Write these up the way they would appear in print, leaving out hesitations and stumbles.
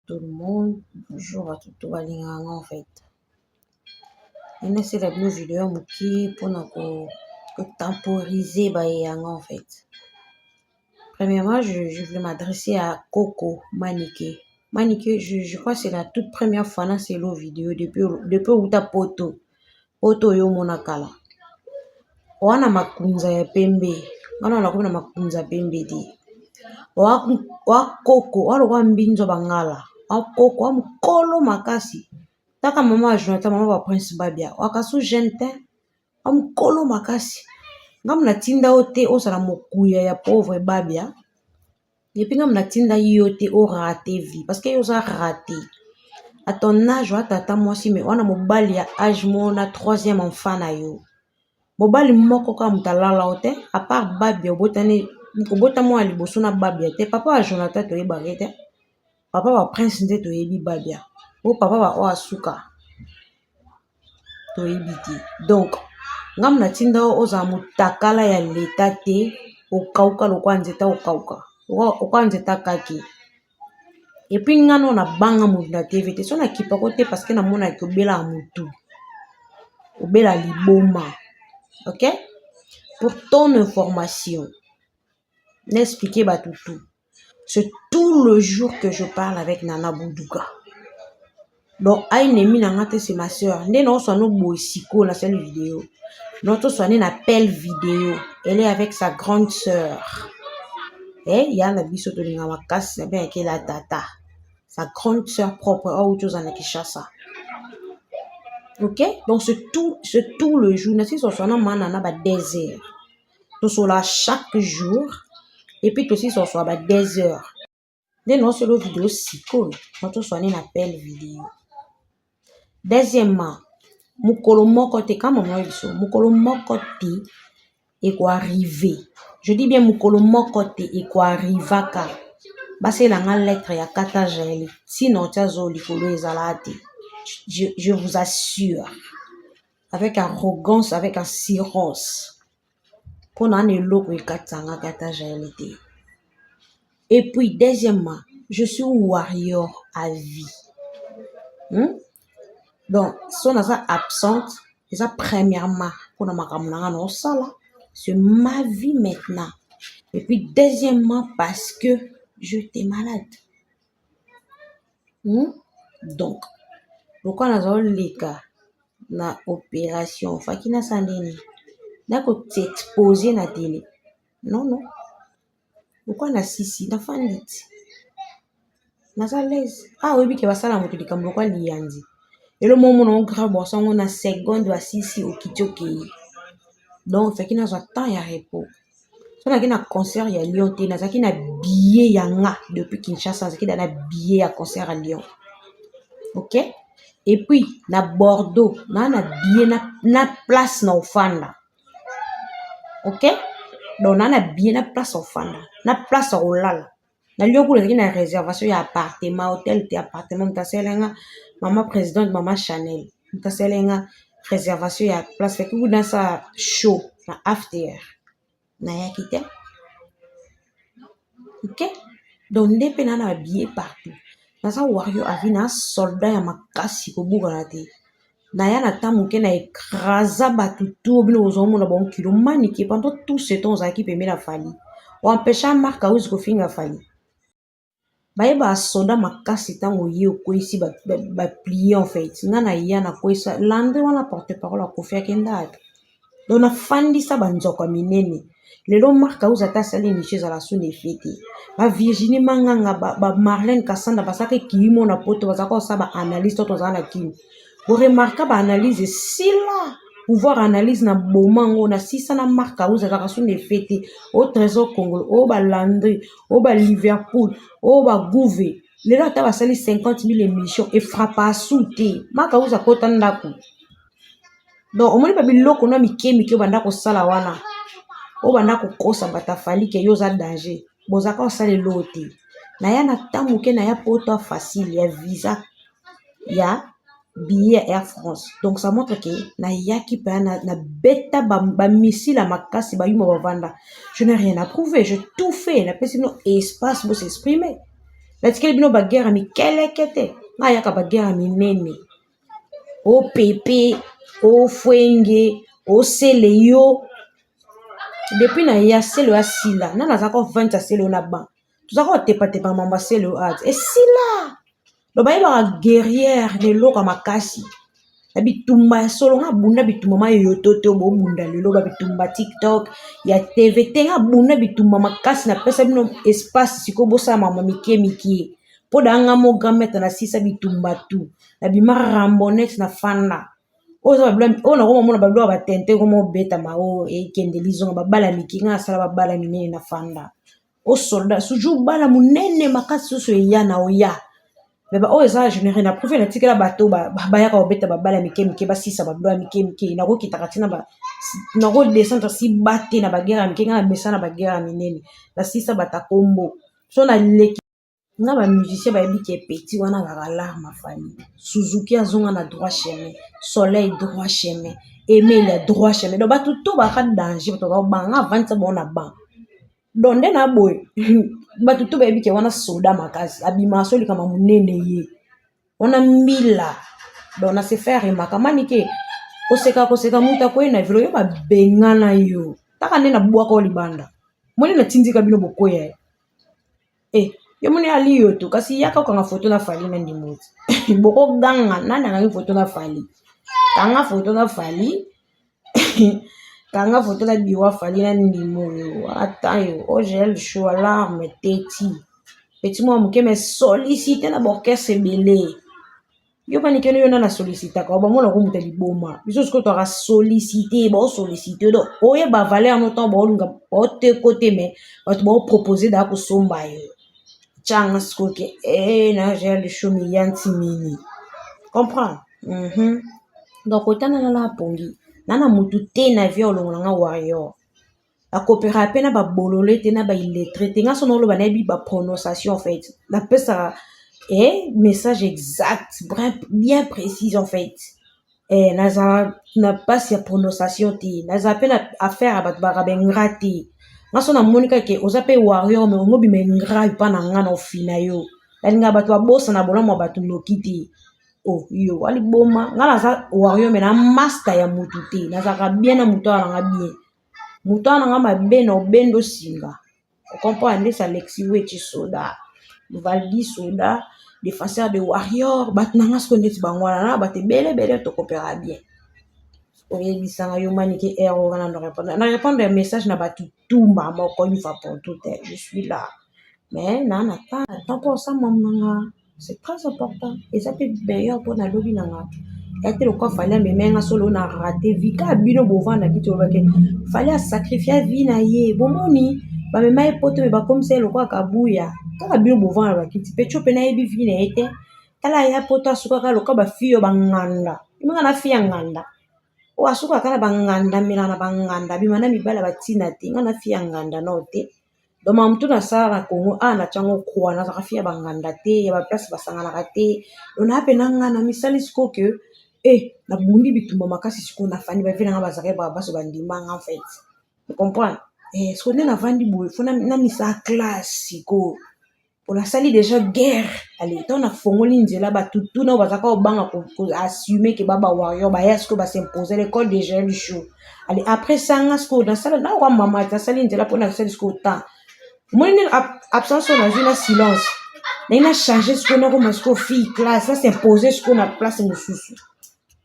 tout le monde, bonjour bato to balingaka nga en fait. Nasala bino video ya moke mpona kotemporiser baye yanga en fait. Premièrement, je voulais m'adresser à Coco Manike. Manike, je crois que c'est la toute première fois nasala vidéo depuis outa poto. Poto oyo omona kala. Wana makunza ya pembe. Wana nakomi na makunza pembe te. Wa koko, wa lokwa mbinzo bangala. Wa koko, wa mokolo makasi. Taka mama ya Jonathan, mama ba Prince Babia. Wakasu jeune te. Wa mokolo makasi. Ngamu natinda yo te ozala mokuya ya pauvre Babia. Et puis ngamu natinda yo te orater vie parce que yo oza raté. À ton âge oa tata mwasi mais wana mobali ya âge moko na troisième enfant na yo. Mobali moko kaka moto alala yo te à part Babia obotani obota mwana liboso na Babia te. Papa ya Jonathan toyebaka ye te. Papa ba Prince nde toyebi Babia. Po papa ba oyo asuka toyebi te. Donc ngamu natinda yo ozala motakala ya leta te, okauka lokwa nzete okauka okwa nzete akaki. Et puis nga no nabanga moto na TV te, so nakipako te parce que namonaki obelaka motu, obela liboma. Ok, pour ton information, naexpliquer bato tout, c'est tout le jour que je parle avec Nana Boudouka. Donc ennemi na nga te, c'est ma sœur. Nde naoswa no boye sikoyo nasali vidéo, notoswa nde na appel vidéo, elle est avec sa grande sœur. Eh, ya na biso tolinga makasi, nabengaki la tata, sa grande sœur propre oyo uti ozala na Kinshasa. Ok, donc c'est tout le jour nasi soswa na mana na ba 2 heures, tosola chaque jour et puis tosi soswa ba 2 heures. Nde naosala video sikoyo, natoswa nde na appel vidéo. Deuxièmement, mokolo moko te kama mama biso, mokolo moko te ekoarriver, je dis bien mokolo moko te ekoarrivaka basalelanga lettre ya kata Jael ntina otia zo likolo ezala te. Je vous assure avec arrogance, avec assurance, mpona wana eloko ekatisanga kata Jael te. Et puis deuxièmement, je suis warrior à vie, Donc so naza absente, eza premièrement mpona makambo na nga naosala, c'est ma vie maintenant, et puis deuxièmement parce que j'étais malade, Donc lokola naza oleka na opération, faki nasala ndeni nakoti na télé? Non, non, lokola nasisi nafandi ti naza l'aise. Ah, oyebi ke basala moto likambo lokola liyanzi, elo mo omona ngo grave, basango na seconde basisi okiti okei. Donc faki nazwa temps ya repos. So nazalaki na concert ya Lyon te, nazalaki na billet ya nga depuis Kinshasa, nazalaki na billet ya concert ya Lyon, ok. Et puis na Bordeaux naa na billet na place na ofanda, ok. Donc naa na billet na place ya ofanda, na place ya kolala na Lyon. Kuna ezalaki na réservation ya appartement, hotel te, appartement. Moto asalela nga, mama présidente, mama Chanel, moto asalela nga réservation ya place. Faki kuna nasala show na after, nayaki te, ok. Donc nde mpe naa na babillet partout. Naza warrior à vie, na soldat ya makasi, kobukana te. Naya na ta moke na écraser bato tu bino bozomona bango kilo. Manike, pendant tout ce temps ozalaki pembe na Fally, oempêcha Mark Auzi kofinga Fally. Bayebaka soda makasi ntango ye okweyisi baplie. En fait, nga na ya nakweyisa Landry wana, porte parole akofi, akenda api. Donc nafandisa banzoko ya minene. Lelo Mark Auzi ata asali émission, ezala so na efe te. Bavirginie Manganga, bamarlene Kasanda basalaka ekilimo na poto, bazalaka kosala baanalyse to tozala na kini. Boremarquer baanalyse esila, pouvoir analyse na bomango na sisa na Mark Auzi azalaka so na efe te. O Trésor Congolo, oyo balandry, oyo baliverpool, oyo bagouve, lelo ata basali 50 000 émission, efrapper asu te. Mark Auzi akota ndako. Donc omoni babiloko na mike mike oyo banda kosala wana, oyo banda kokosa bato afali ke yo oza danger, bozalaka kosala eloko te. Naya na ta moke, naya poto facile ya visa ya billet ya Air France. Donc ça montre ke nayaki mpenza na beta bamissile ya makasi, bayuma bavanda. Je n'ai rien à prouver, je tout fait, napesi bino espace bos'exprimer. Natikeli bino ba guerre ya mikeleke te. Nga ayaka ba guerre ya minene. O pepe, o fuenge, o sele yo. Depuis na ya sele ya sila. Nana azalaka ovandisa sele yo na banc. Tozalaka kotepatepa mambo ya sele yo art. Esila! Donc bayebaka guerrière na eloko ya makasi. Na bitumba ya solo nga bunda bitumba mayoto te bobunda lelo ba bitumba tiktok ya tv te nga bunda bitumba makasi napesa bino espace sikoyo bosala makambo mike mike mpo da nga mo grand maître na sisa bitumba tu nabima rambonete na fanda oyo eza babilo oyo nakoma mona babilo ya batente ekoma obetama oyo ekende lizonga babala mike nga nasala babala minene na fanda o soldat suju bala monene makasi susu eya na oya me baoyo eza généré na prouve natikela bato bayaka kobeta babala mike mike basisa babilo ya mike mike nakokitaka ntina nakodescendre si ba te na bagere ya mike ngai namesana na bagere ya minene nasisa bata kombo so naleki nga ba musicien bayebi ke petit wana azalaka larme afali suzuki azonga na droit chemin soleil droit chemin emelia droit chemin donc bato to baka danger bato bakobanga avandisa bango na ban donc nde na boye bato to bayebi ke wana soda makasi abimaka so likama monene ye wana mbila donc na se faire remarque manike koseka koseka moto akoye na velo yo babengana yo taka nde nabwaka yo libanda moni natindika bino bokoya Eh, yo moni ali yo to kasi yaka okanga foto na Fally na ndimoti. Boko ganga nani akangi foto na Fally? Kanga foto na Fally. Kanga foto na biwa Fally na ndimo yo. Ata yo OGL show alarme teti. Petit mwa moke mais sollicité na ba orchestre ebele. Yo manikeno yo nani asolicitaka yo bamona ko moto ya liboma biso sikoyo toaka sollicite baosollicite donc oyeba valeur no ntango baolinga baoteko te mais bato baopropose daa kosomba yo tyanga sikoyo ke e na gel shomi ya ntimini comprendre Donc otana nala pongi na mutu te na vie olongola nga warrior akopera mpe na babolole te na baillettré te nga so naoloba nayebi baprononciation en fait napesaka message exact bien précise en fait. Nazala na mpasi ya prononciation te, nazala mpe na affaire ya bato baka baingrat te. Nga so namoni kaka ke oza mpe warrior mais ongo obima ingrat epa na nga na ofina yo. Nalingaka bato babosana bolamu ya bato noki te. Oh yo aliboma nga naza warrior mais na master ya mutu te, nazalaka bien na mutu awa nanga bien. Mutu awa nanga mabe na obendo singa. Ocomprendre ndeti Alexis Wetchi Soda, Valdi Soda, défenseur de warrior, bato na nga sikoyo ndeti bango wana na bato ebele ebele tokopera bien. Oyebisanga yo manike heure wana na répondre na répondre message na bato tumba moko une fois pour toutes, je suis là. Mais na na temps temps mpo osala na nga c'est très important eza mpe meilleur mpo nalobi na nga ya te lokwa Fally amema nga solo na raté vie kaka bino bovanda kiti olobake Fally asacrifia vie na ye bomoni bamema ye poto me bakomisa ye lokwa kabuya kaka bino bovanda bakiti mpe tio mpe nayebi vie na ye te tala ya poto asukaka lokwa bafille oyo banganda imenga na fille ya nganda oyo asukaka na banganda amelaka na banganda abima na mibali batina te nga na fille ya nganda nao te. Donc makambo tu nasala na Congo awa natyango croix nazalaka fille ya banganda te ya baplace basanganaka te donc naa mpe na nga na misali sikoyo ke e nabundi bitumba makasi sikoyo nafandi bavie nanga bazalaki babaso bandimanga en fait comprendre sikoyo nde navandi boye fo namisala classe sikoyo po nasali déjà guerre ale ntango nafongoli nzela bato tuna oyo bazalaka kobanga koassume ke ba bawarrior baya sikoyo basimpose l'école de gel show. Ale après sanga sikoyo nasala nakoka mama nasali nzela mpo nasali sikoyo temps omoni nde absence oyo nazwi na silence naye na change sikoyo nakoma sikoyo fille classe nasimpose sikoyo na place mosusu.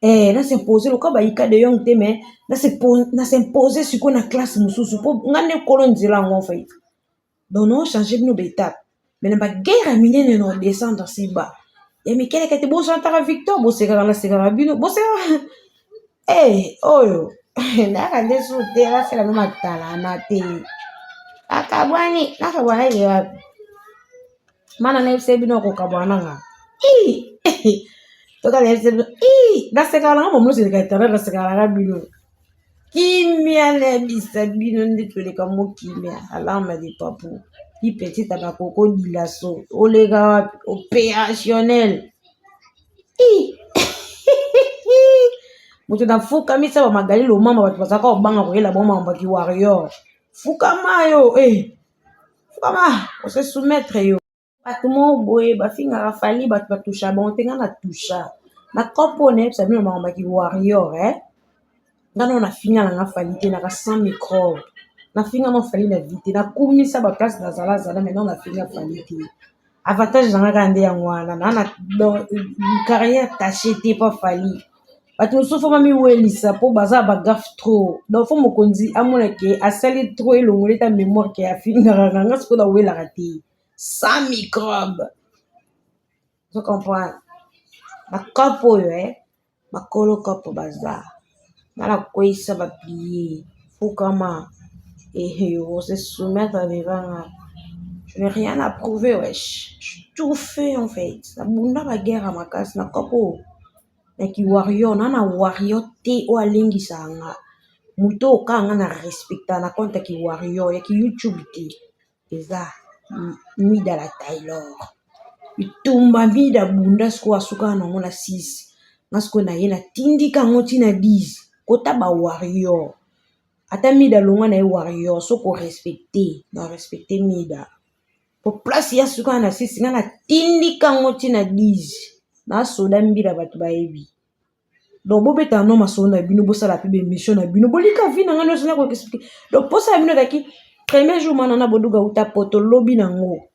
Nasimpose lokola bayika de yong te mais nasimpose sikoyo na classe mosusu mpo nga nde kolo nzela yango en fait. Donc naochange bino baétape mais na baguerre ya minene na odescendre si ba ya mikeleke te bozantaka victor bosekaka nasekaka bino bosekaka oyo nayaka nde su te nasala no matalana te akabwani nakabwana eke wapi mana nayebisa bino akokabwana nanga toka nayebisa bino nasekaka nanga mamono eleka internet nasekaka nanga bino kimia nayebisa bino nde toleka mo kimia alarme de papu ipetita bakoko dilaso oleka wapi opérationnel. Moto nafukamisa bamagali lomama bato bazalaka kobanga koyela bango makambo ya kiwarrior fukama yo fukama ose soumettre yo. Bato moko boye bafingaka Fally, bato batusha bango te, nga na tusha na cope oyo nayebisa bino makambo ya ki warrior eh? Nga nao nafinga na nga Fally te, naka sans microbe nafinga nao Fally na vie te, nakumisa ba place nazalazala mais nao nafinga Fally te. Avantage na nga kaka nde yango wana, naa na carrière tache te pa Fally. Bato mosusu fo bamiwelisa mpo baza ba gaffe trop, donc fo mokonzi amona ke asali trop elongoli ta mémoire ke afingaka nga, nga sikoyo nawelaka te sans microbe. Ozo comprendre? Ba cope oyo eh, bakolo cope baza nga nakweyisa ba plie fukama et on se soumettre devant nga. Je n'ai rien à prouver, wesh. Je tout fait en fait. Nabunda ba guerre ya makasi na cope oyo na ki warrior, na na warrior te oyo alengisaka nga. Moto oyo kaka nga na respecta na compte ya ki warrior ya ki YouTube te eza Mida la Taylor. Bitumba Mida bunda sikoyo asukaka nango na 6, nga sikoyo na ye natindika yango ntina 10 kota ba warrior. Ata Mida alongwa na ye warrior, soki orespecte na respecte Mida po place ya sukaka na 6, nga natindika yango ntina 10 nasoda mbila bato bayebi. Donc bobetaka no masolo na bino, bosala mpe baémission na bino, bolika vie na nga nyonso na koexplike. Donc posa ya bino ezalaki premier jour mwana na boduga uta poto, lobi nango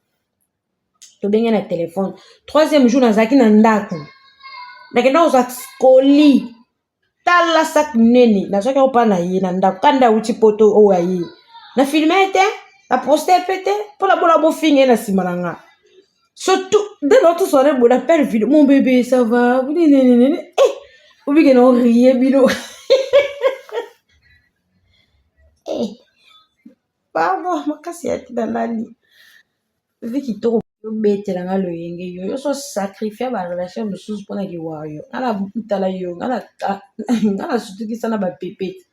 tobenge na telefone. Troisième jour nazalaki na ndako, nakenda kozwa colis, tala sac nene nazwaki yango mpa na ye na ndako, kanda awuti poto oyo aye na filme ye te, na poste mpe te, mpona bona bofinga ye na nsima na nga. Surtout nde na tosala boye na pele video, mon bébé ça va, nini eh obike na orie bino eh pardon makasi ya te nalali vi kitoko obetela nga loyenge yo yo so sacrifie ba relation mosusu mpona kiwario. Nga na tala yo, nga na sutukisa na bapepete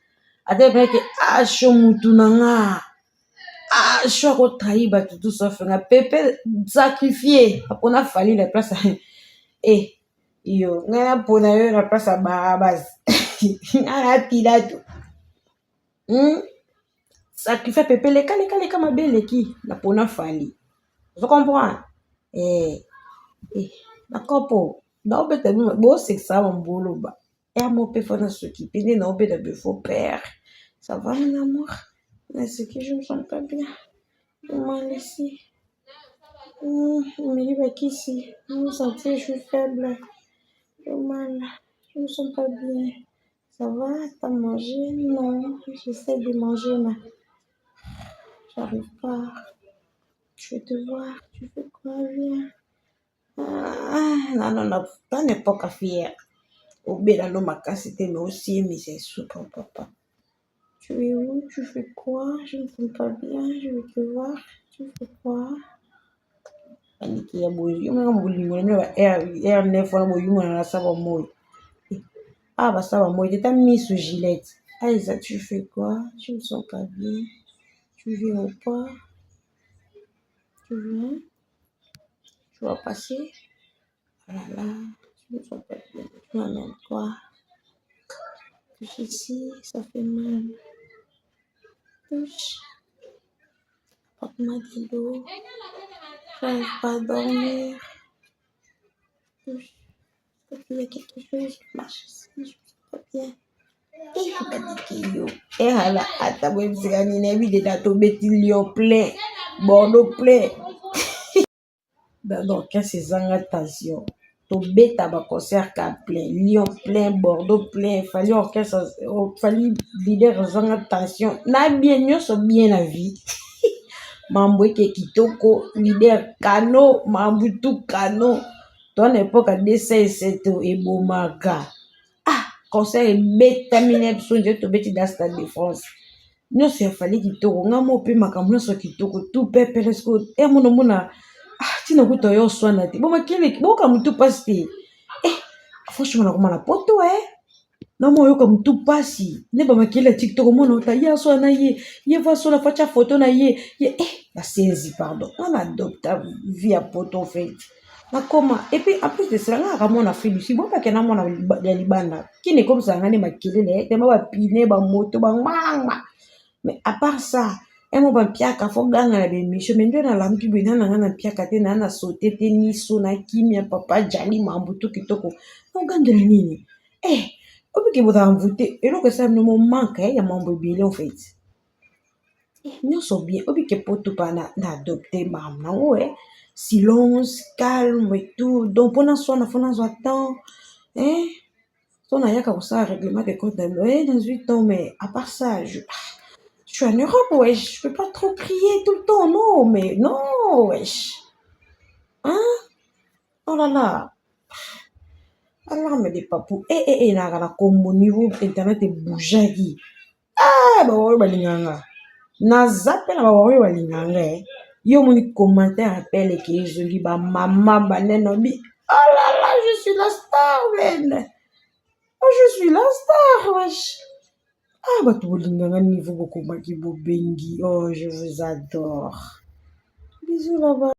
ata epeke asho mutu na nga asho akotrahi bato tout sauf nga pepe sacrifie apona Fally na place eh yo ngai napona yo na place ya Barabas, nga na Pilato Sacrifie pepe, leka leka leka, mabe eleki napona Fally. Ozo comprendre eh, eh, na kopo naobeta bino bosekisa bamboloba ere mo mpe fo na s'occuper nde naobeta be faux père. Ça va mon amour? Mais que je me sens pas bien, j'ai mal ici, omeli bakisi, je me sentir, je suis faible, j'ai mal, je me sens pas bien. Ça va? T'as mangé? Non, j'essaie de manger mais j'arrive pas. Je veux te voir. Tu fais quoi? Viens. Ah, non, non, non, pas n'importe fière. Obela no makasi te, mais aussi mais c'est super papa. Tu es où? Tu fais quoi? Je ne sens pas bien. Je veux te voir. Tu fais quoi? Bandiki ya boye yo moko bolingo na bino ba r 9 wana boyumana na sa bamoi awa basala bamoi te ta miso Gillette. Aïsa, tu fais quoi? Je ne sens pas bien. Tu viens ou pas? Tu viens? Tu vas passer? Oh là là, je ne sens pas bien. Tu m'amènes quoi? Touche ici, ça fait mal. Touche. Apporte-moi de l'eau. J'arrive pas à dormir. Touche. Il y a quelque chose qui marche ici. Je me sens pas bien. Eh, bandiki yo ehala ata boyebisaka nini, nayebi deja tobeti Lyon plein, Bordeaux plein, donc orchestre ezanga tension, tobeta baconcert ka plein, Lyon plein, Bordeaux plein, Fally orchestre, Fally leader ezanga tension na bien nyonso bien na vie. Mambo eke kitoko, leader kano mambo tu kano to na époque ya 207 ebomaka. Ah, concert ebetami na biso nde tobeti da Stade de France nyonso ya Fally kitoko, nga mo mpe makambo nyonso kitoko tu pepele. Sikoyo emona omona ntina kuta oyo oswana te, bomakele boyoka motu mpasi te eh, franchement nakoma na poto eh namo oyoka motu mpasi nde bamakele ya TikTok omona ota ye aswana na ye, ye va aswana fatya foto na ye ye eh, basenzi pardon. Nga na adopta vie ya poto en fait, nakoma. Et puis en plus de cela, nga kaka mwana Afrique du Sud, bopake na mwana ya libanda kini ekomisaka nga nde makelele tema bapine bamoto bangwangwa. Mais à part ça, Emo bampiaka fo ganga na baémission, mais nde nalamuki boye, na nanga na mpiaka te, na saute te, niso na kimia. Papa jali mambutu kitoko, ogangela nini? Eh, obiki bozala mvute, eloko esala bino mo manque ya mambo ebele. En fait, nyonso bien. Obike poto pa na adopte makambo nango, e silence, calme et tout. Donc mpona swana, fo nazwa temps, eh? So nayaka kosala règlement de compte na bino, eh, nazwi temps. Mais à part ça, je suis en Europe, wesh, je peux pas trop crier tout le temps, non, mais non, wesh, hein, oh là là, alarme de papou, eh eh eh, naka na kombo niveau internet ebougeaki. Ah, baoyo balinganga, naza mpe na baoyo balinganga. E yo omoni commentaire apeleke ezongi, bamama banene obi, oh là là, je suis la star, ben oh, je suis la star, wesh. Ah, bato bolinganga, niveau bokomaki bobengi, oh, je vous adore, bisous là-bas.